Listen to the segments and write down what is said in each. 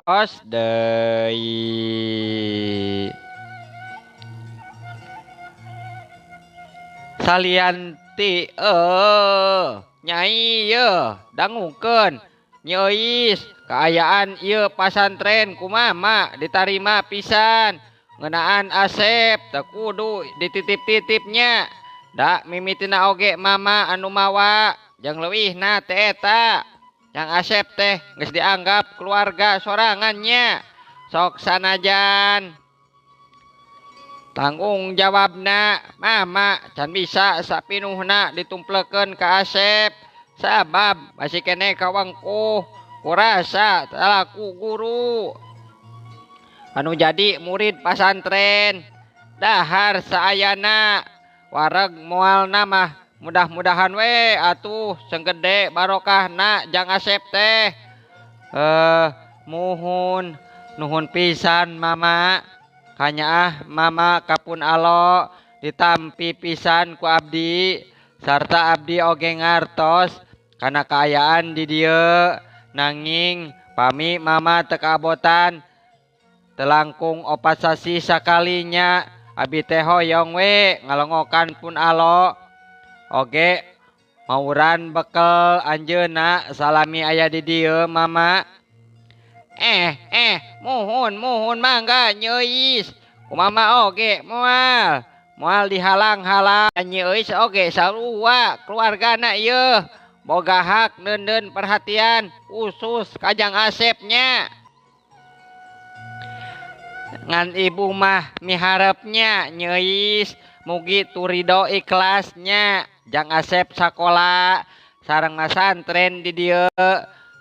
Tos deui. Salian ti nyai yeuh dangukeun Nyi Euis kaayaan ieu pasantren ku mama ditarima pisan ngeunaan Asep teu kudu dititip-titipnya da mimitina oge mama anu mawa jeung leuwihna teh eta Jang Asep teh geus dianggap keluarga sorangannya sok sanajan tanggung jawabna mama can bisa sapinuhna ditumplekeun ka Asep sabab masih keneh kawengkuh kurasa salaku guru anu jadi murid pasantren dahar saayana wareg moalna mah mudah-mudahan we atuh seng gede barokahna Jang Asep teh. Muhun nuhun pisan mama kanyaah mama kapun alo ditampi pisan ku abdi sarta abdi oge ngartos kana kaayaan di dieu nanging pami mama teu kaabotan teu langkung 4 sasih sakalinya abi teh hoyong we ngalongokan pun alo oge mauran bekel anjeunna salami aya di dieu mama. Muhun muhun mangga Nyi Euis ku mama oge moal moal dihalang-halang Nyi Euis oge sarua keluargana ieu boga hak neundeun perhatian khusus ka Jang Asep nya. Ngan ibu mah miharepnya Nyi Euis mugi turido ikhlasnya Jang Asep sakola sareng masantren di dieu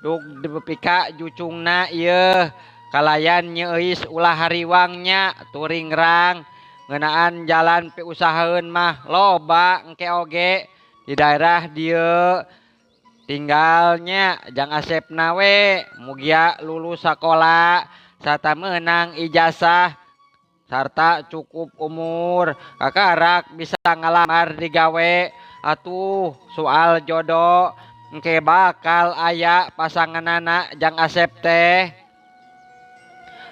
dug dipika jucungna ieu kalayan Nyi Euis ulah hariwangnya turingrang ngeunaan jalan piusahaeun mah loba engke oge di daerah dieu tinggalnya Jang Asepna we mugia lulus sakola sarta meunang ijazah sarta cukup umur kakarak bisa ngalamar digawe atuh soal jodoh engke bakal aya pasanganana Jang Asep teh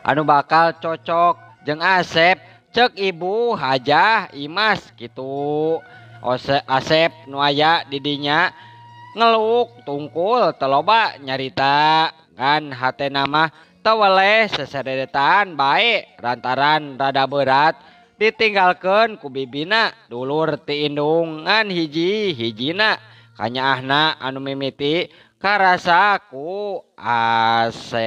anu bakal cocok jeung Asep cek ibu Hajah Imas kitu. Asep nu aya di dinya ngeluk tungkul teu loba nyarita ngan hatena mah teu weleh seseredetan bae lantaran rada berat ditinggalkeun ku bibina dulur ti indung ngan hiji-hijina kanyaahna anu mimiti karasa ku Asep.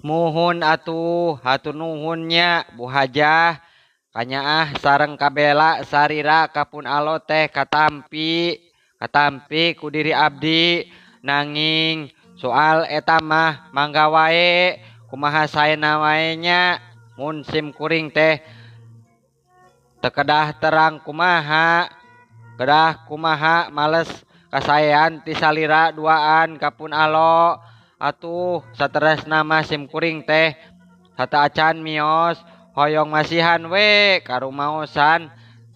Muhun atuh hatur nuhun nya Bu Hajah kanyaah sareng kabela sarira kapun alo teh katampi katampi ku diri abdi nanging soal eta mah mangga wae kumaha saena wae nya mun sim kuring teh teu kedah terang kumaha kedah kumaha males kasaean ti salira duaan kapun alo atuh sateresna mah sim kuring teh sateuacan mios hoyong masihan we karumaosan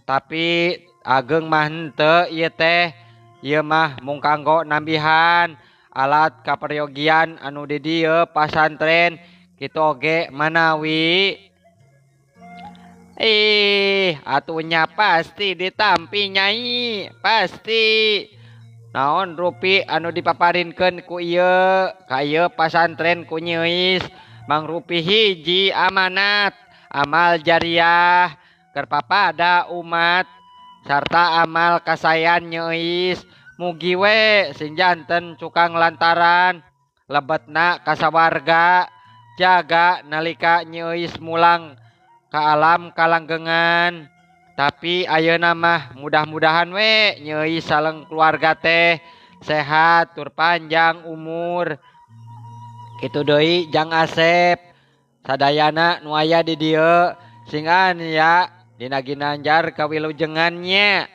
tapi ageng mah henteu ieu teh ieu mah mung kanggo nambihan alat kaperyogian anu di dieu pasantren kitu oge manawi. Ih atuh nya pasti ditampi nyai pasti naon rupi anu dipaparinkeun ku ieu ka ieu pasantren ku Nyi Euis mangrupi hiji amanat amal jariah keur papada umat sarta amal kasaean Nyi Euis mugi we sing janten cukang lantaran lebetna ka sawarga jaga nalika Nyi Euis mulang ka alam kalanggengan. Tapi ayeuna mah mudah-mudahan we Nyi Euis sareng keluarga teh sehat tur panjang umur. Kitu deui Jang Asep sadayana nu aya di dieu sing aya dina ginanjar kawilujengan nya.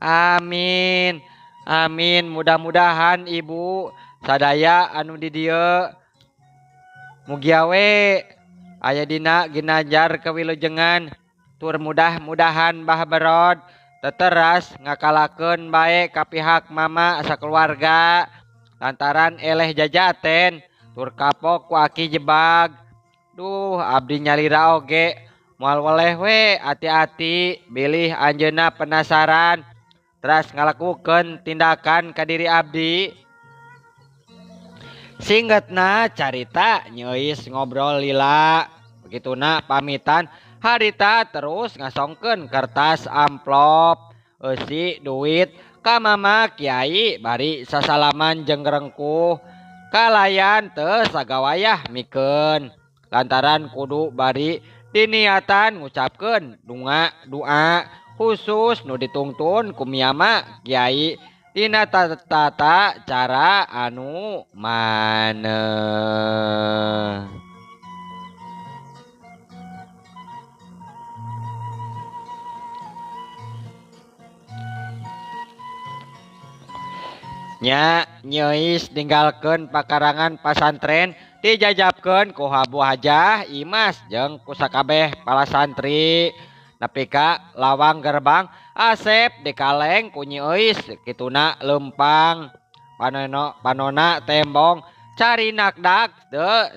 Amin. Amin. Mudah-mudahan ibu sadaya anu di dieu mugia we aya dina ginanjar kawilujengan tur mudah-mudahan Bah Berod Teteras ngakalakeun bae ka pihak mama sakeluarga lantaran eleh jajaten tur kapok ku aki jebag. Duh abdi nyalira oge moal weleh we ati-ati bilih anjeunna penasaran teras ngalakukeun tindakan ka diri abdi. Singgetna carita Nyi Euis ngobrol lila begituna pamitan harita terus ngasongkeun kertas amplop eusi duit ka mama kiai bari sasalaman jeung rengkuh kalayan teu sagawayah mikeun lantaran kudu bari diniatan ngucapkeun dunga doa khusus nu ditungtun ku miyama kiai dina tata cara anu maneh. Nya Nyi Euis ninggalkeun pakarangan pasantren dijajabkeun ku Habu Hajah Imas jeung ku sakabeh pala santri nepi ka lawang gerbang Asep dikaleng ku Nyi Euis kituna leumpang panona tembong cari nakdak teu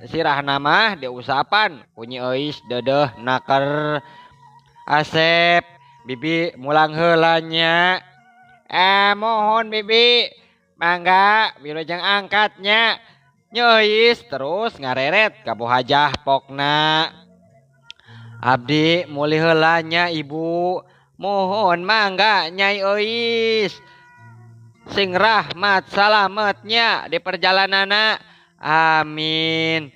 sirahna mah diusapan ku Nyi Euis deudeuh naker. Asep bibi mulang heula nya. Mohon bibi mangga wilujeng angkatnya. Nyi Euis terus ngareret ka Bu Hajah pokna. Abdi mulih heula nya ibu. Mohon mangga Nyai Euis. Sing rahmat salametnya di perjalananna. Amin.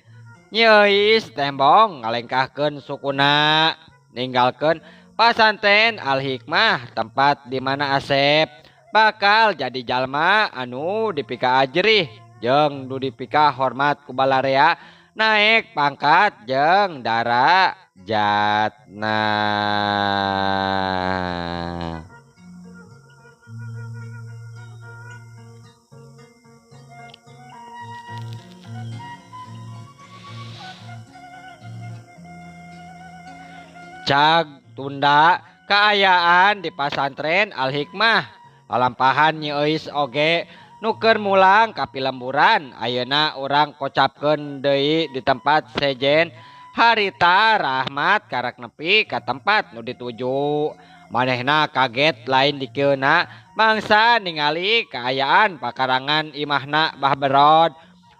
Nyi Euis tembong ngalengkahkeun sukuna ninggalkeun pasantren Al Hikmah tempat di mana Asep bakal jadi jalma anu dipika ajrih jeung nu dipika hormat ku balarea naik pangkat jeung darajatna. Cag tunda kaayaan di pasantren Al Hikmah lalampahan Nyi Euis oge nu keur mulang ka pilemburan ayeuna urang kocapkeun deui di tempat sejen harita Rahmat karak nepi ka tempat nu dituju. Manehna kaget lain dikeuna mangsa ningali kaayaan pakarangan imahna Bah Berod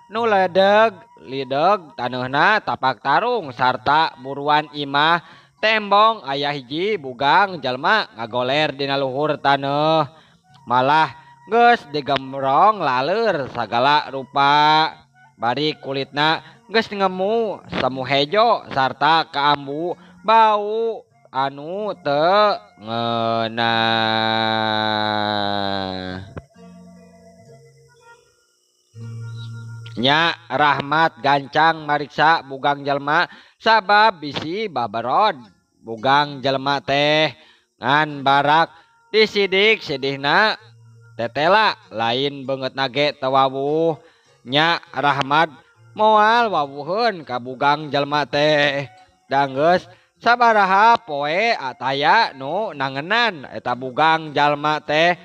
nu ledeg lideg taneuhna tapak tarung sarta buruan imah tembong aya hiji bugang jalma ngagoler dina luhur taneuh malah geus digemrong laleur sagala rupa bari kulitna geus ngemu semu hejo sarta kaambu bau anu teu ngeunah. Nya Rahmat gancang mariksa bugang jalma sabab bisi babarod bugang jelema teh ngan barak disidik sidihna tetela lain beungeutna ge teu wawuh. Nya Rahmat moal wawuheun ka bugang jelema teh danggeus sabaraha poe ataya nu nangenan eta bugang jalma teh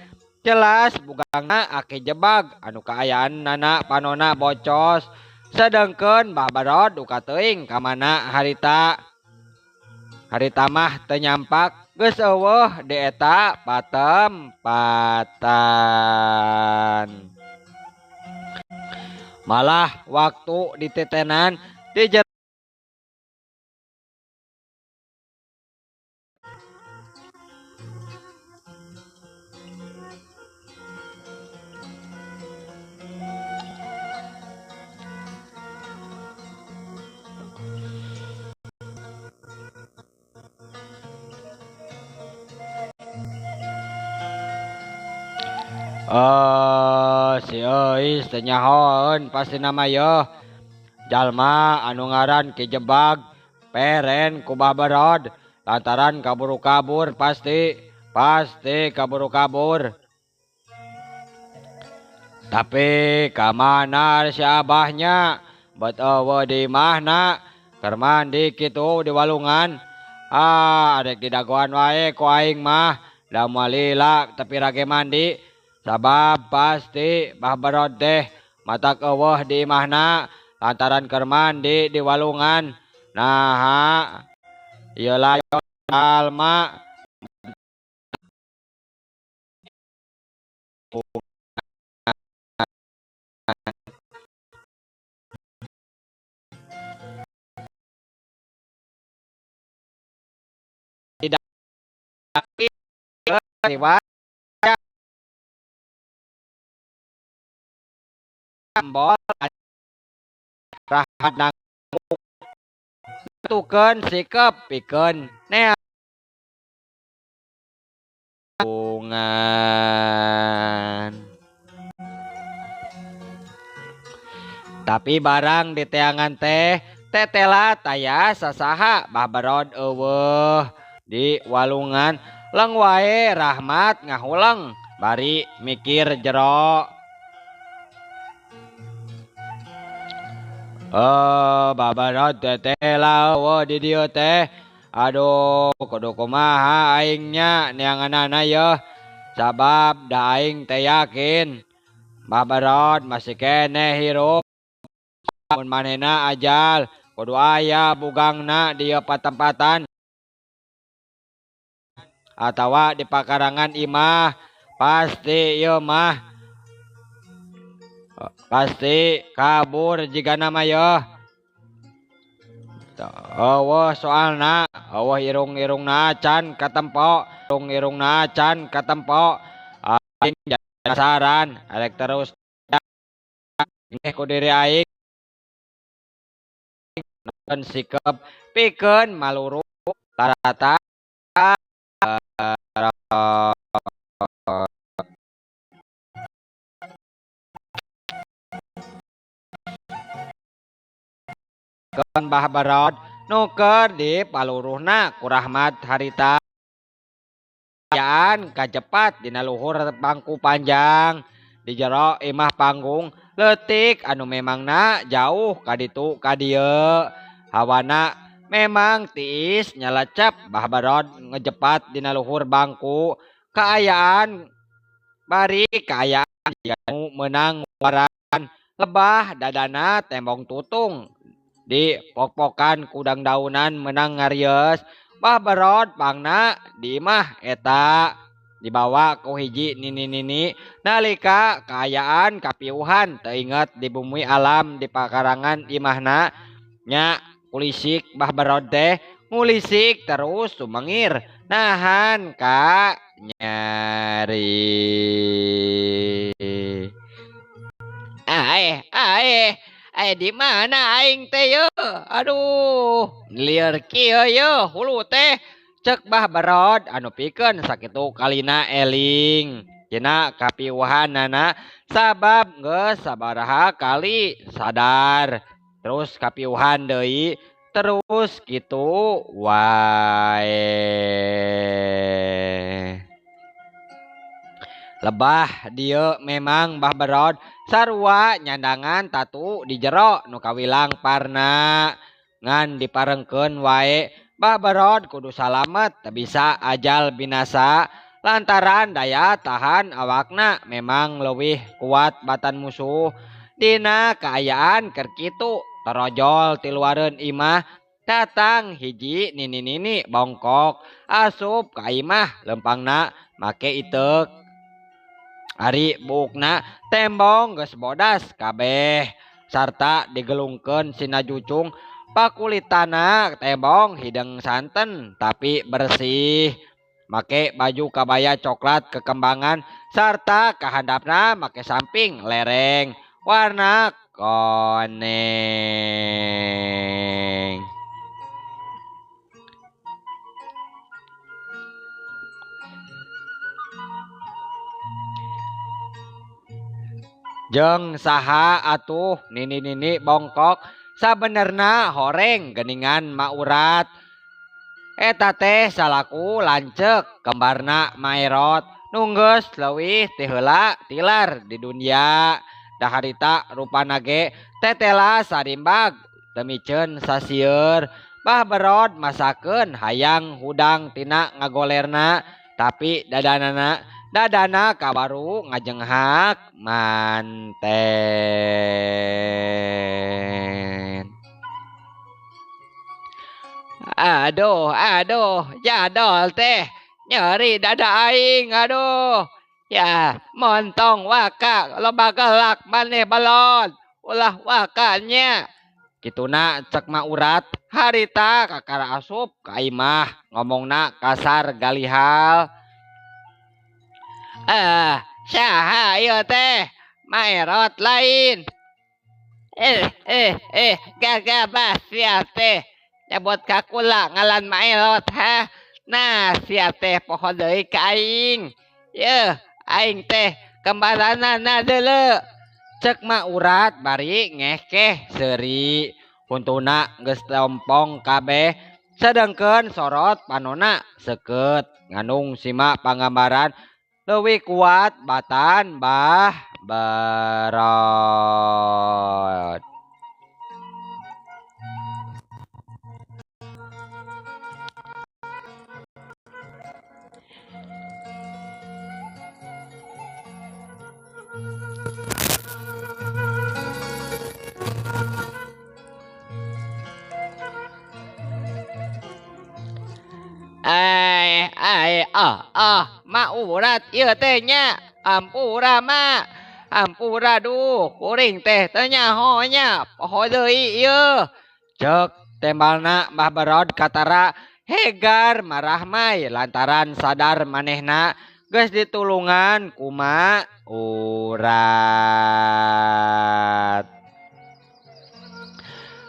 jelas bugangna aki jebag anu kaayaan nana panona bocos sedengkeun Bah Barod duka teuing ka mana harita. Harita mah teu nyampak geus eueuh di eta patempatan. Malah waktu ditetenan di si Euis teu nyahoeun pasti nama yeuh jalma anu ngaran Ki Jebag peren ku Bah Berod lantaran kaburu kabur pasti kaburu kabur. Tapi ka mana si abahnya bet eueuh di imahna keur mandi kitu di walungan. Ah arek didagoan wae ku aing mah. Da moal lila tapi rage mandi sabab pasti Bah Barod teh matak eueuh di imahna lantaran keur mandi di walungan. Naha ieu layon alma tidak riwayat bol rahat nang tukeun sikep pikeun neangan. Tapi barang di teangan teh tetela taya sasaha Bah Barod eueuh di walungan leng wae Rahmat ngahuleng bari mikir jero. Bah Barod tetela eueuh di dieu teh. Aduh kudu kumaha aingnya neanganana yeuh sabab da aing teh yakin Bah Barod masih keneh hirup. Mun manehna ajal kudu aya bugangna di ieu patempatan atawa di pakarangan imah pasti ieu mah pasti kabur jigana mah yeuh. Eueuh soalna eueuh irung-irungna can katempo, irung-irungna can katempo. Aing penasaran arek terus ku diri aing sikep pikeun maluru tarata Bah Barod nu keur di paluruhna ku Rahmat harita ayaan kajepat dina luhur bangku panjang di jero imah panggung leutik anu memangna jauh ka ditu ka dieu. Hawana memang tiis nyalecep Bah Barod ngejepat dina luhur bangku kaayaan bari kaayaan nu meunang waran lebah dadana tembong tutung di pok-pokan kudang daunan menang ngarieus. Bah Barod pangna di imah eta dibawa ku hiji nini-nini nalika kaayaan kapiuhan teu inget di bumi alam di pakarangan imahna nya kulisik Bah Barod teh ngulisik terus sumengir nahan ka nyari. Aeh aeh aeh di mana aing teh yeuh? Aduh lieur kieu yeuh hulu teh cek Bah Barod anu pikeun sakitu kalina eling cenah kapiuhanana sabab geus sabaraha kali sadar terus kapiuhan deui terus kitu wae. Lebah dieu memang Bah Barod sarua nyandangan tatu di jero nu kawilang parna ngan diparengkeun wae Bah Barod kudu salamet teu bisa ajal binasa lantaran daya tahan awakna memang leuwih kuat batan musuh. Dina kaayaan keur kitu torojol tiluareun imah datang hiji nini-nini bongkok asup ka imah lempangna make iteuk. Ari buukna tembong geus bodas kabeh sarta digelungkeun sina jucung pakulitana tembong hideung santen tapi bersih make baju kabaya coklat kekembangan sarta kahandapna make samping lereng warna koneng. Jeung saha atuh nini-nini bongkok sabenerna horeng geningan maurat eta teh salaku lanceuk kembarna Maerot nunggeus leuwih ti heula tilar di dunia. Daharita rupana ge tetela sarimbag teu miceun sasieur. Bah Barod masakeun hayang hudang tina ngagolerna Tapi dadanana dadana kabaru ngajenghak manten. Aduh aduh jadol teh nyeri dada aing aduh. Ya montong waka loba galak maneh balon ulah wakanya. Kituna cek Ma Urat harita kakara asup ka imah ngomongna kasar galihal. Saha ieu teh Maerot lain. Gagabah sia teh nyebut ka kula ngalan Maerot ha. Nah sia teh poho deui ka aing. Yeuh aing teh kembaranana deuleu. Cek Ma Urat bari ngekeh seuri. Huntuna geus tompong kabeh sedengkeun sorot panona seukeut nganung sima panggambaran leuwih kuat batan Bah Berot. Ma Urat ieu teh nya ampura ma ampura duh kuring teh teu nyaho nya poho deui ieu. Cek tembalna Mbah Berod katara hegar marahmai lantaran sadar manehna geus ditulungan ku Ma Urat.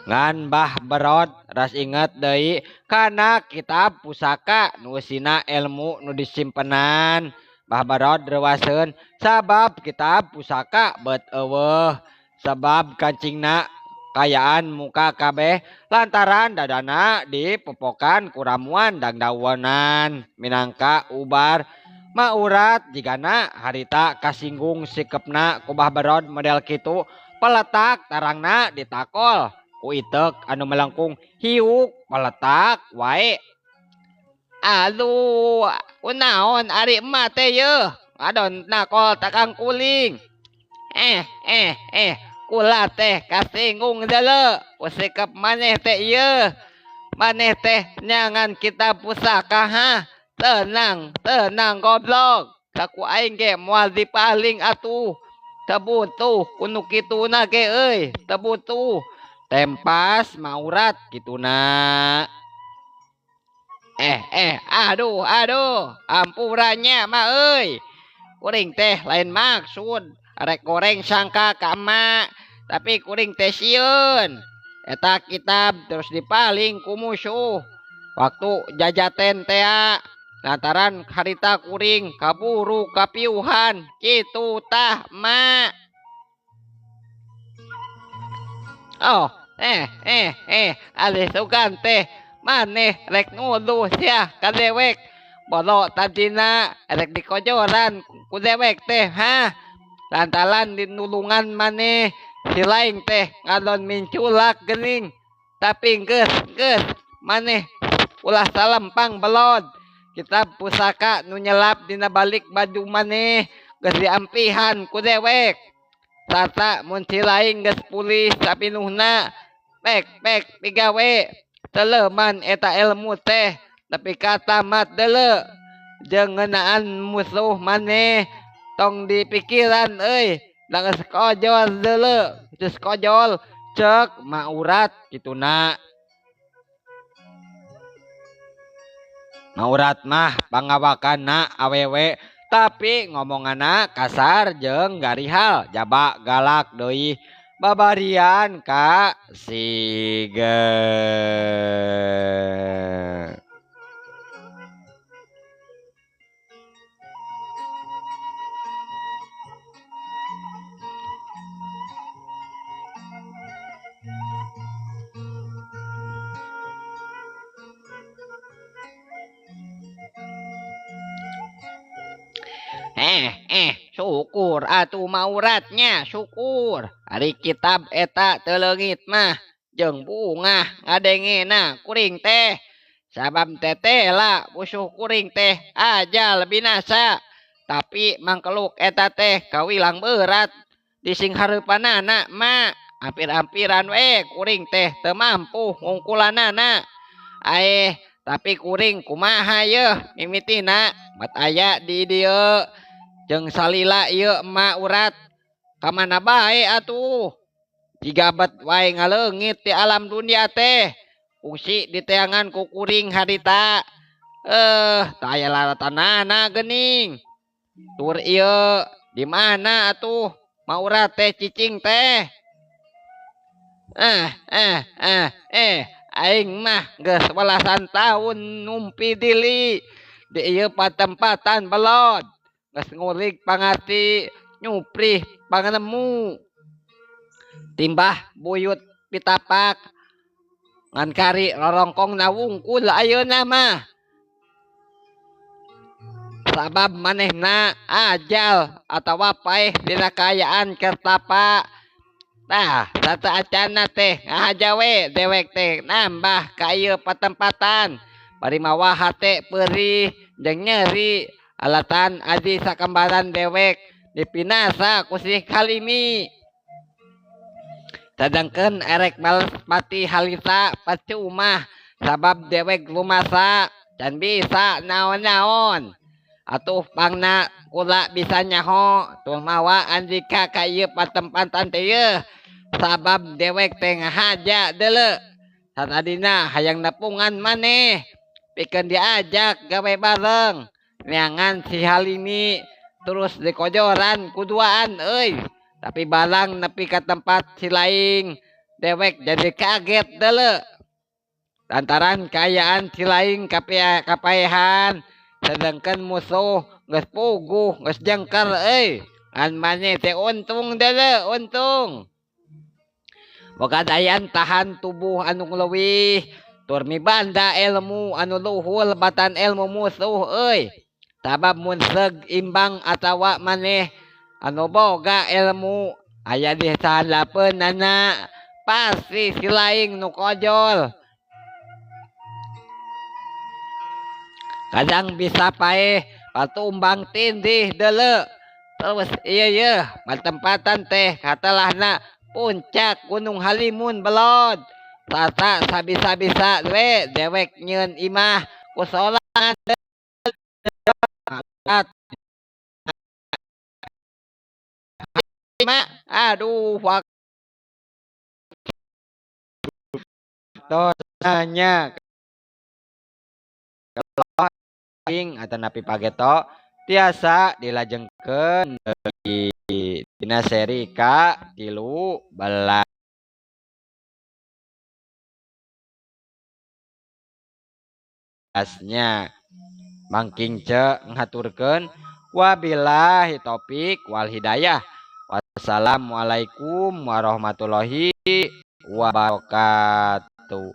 Ngan Bah Berod ras inget deui kana kitab pusaka nu eusina ilmu nu disimpenan. Bah Berod reuaseun sabab kitab pusaka beut eueuh sabab kancingna kayaan muka kabeh lantaran dadana dipopokan ku ramuan dangdawonan minangka ubar. Ma Urat jigana harita kasinggung sikepna ku Bah Berod model kitu peletak tarangna ditakol ku itek anu melengkung hiuk peletak wae. Aduh, kunaon ari emak teh yeuh ngadon nakol takang kuling. Kula teh kasinggung deuleu ku sikep maneh teh ieu. Maneh teh nyangan kitab pusaka ha. Tenang, tenang goblok. Saku aing ge moal dipaling atuh. Teu butuh ku nu kituna ge euy, teu butuh. Tempas Ma Urat kituna. Aduh aduh ampuranya ma euy. Kuring teh lain maksud arek goreng sangka ka emak, tapi kuring teh sieun. Eta kitab terus dipaling ku musuh waktu jajaten tea. Lantaran harita kuring kaburu kapiuhan kitu tah mak. Oh, alih sugan teh maneh rek nuduh sia ka dewek. Bodo tadina rek dikojoran ku dewek teh ha. Lantaran dinulungan maneh si lain teh ngadon minculak geuning. Tapi geus maneh ulah salempang belod. Kitab pusaka nu nyelap dina balik baju maneh geus diampihan ku dewek. Sarta mun si lain geus pulih sapinuhna pek pek pigawe teleuman eta ilmu teh tapi katamat deuleu jeung ngeunaan musuh maneh tong dipikiran euy da geus kojol deuleu geus kojol cek Ma Urat kituna. Ma Urat mah pangawakanna awewe tapi ngomonganna kasar jeung garihal jaba galak deui babarian ka sige. Syukur atuh Ma Uratnya, syukur. Ari kitab eta teu leungit mah jeung bungah ngadengena kuring teh. Sabab tetela musuh kuring teh ajal binasa. Tapi mangkeluk eta teh kawilang berat di sing hareupanana ma. Ampir-ampiran we kuring teh teu mampu ngungkulanana. Aeh tapi kuring kumaha yeuh mimitina bat aya di dieu jeung salila ieu emak urat ka mana bae atuh. Jiga bet wae ngaleungit ti alam dunia teh. Kungsi diteangan ku kuring harita. Teu aya laratanana geuning. Tur ieu di mana atuh maurat teh cicing teh. Aing mah geus belasan tahun numpi dili di ieu patempatan belod. Geus ngulik pangarti nyuprih panganemu. Timbah buyut pitapak ngan kari rorongkongna wungkul ayeuna mah. Sabab manehna ajal atawa paeh dina kaayaan kertapa. Tah, sateuacanna teh ngahaja we dewek teh nambah ka ieu patempatan. Bari mawa hate peurih jeung nyeri alatan aji sakambaran dewek dipinasa ku si Kalimi. Sadangkeun erek males pati halita percuma sabab dewek lumasa can bisa naon-naon. Atuh pangna kula bisa nyaho tuh mawa andika ka ieu patempatan teh yeuh. Sabab dewek teh ngahaja deuleu. Satadina hayang nepungan maneh pikeun diajak gawe bareng. Neangan si Halimi terus dikojoran kuduaan euy. Tapi barang nepi ka tempat si laing dewek jadi kaget deuleu. Lantaran kaayaan si laing kapaehan sedangkan musuh geus puguh geus jengker euy. Ngan maneh teh untung deuleu untung. Boga dayan tahan tubuh anu leuwih tur mibanda ilmu anu luhur batan ilmu musuh euy. Sabab mun seug imbang atawa maneh anu boga ilmu aya di sahalapeunana pasti si laing nu kojol. Kadang bisa paeh patumbang tindih deuleu. Terus ieu yeuh patempatan teh katelahna puncak Gunung Halimun belod. Tata sabisa-bisa we dewek nyieun imah ku sorangan. Aduh waktosnya atanapi pageto tiasa dilajengkeun dina seri ka 13 nya. Mangking ce ngaturkeun wabillahi taufik wal hidayah. Wassalamualaikum warahmatullahi wabarakatuh.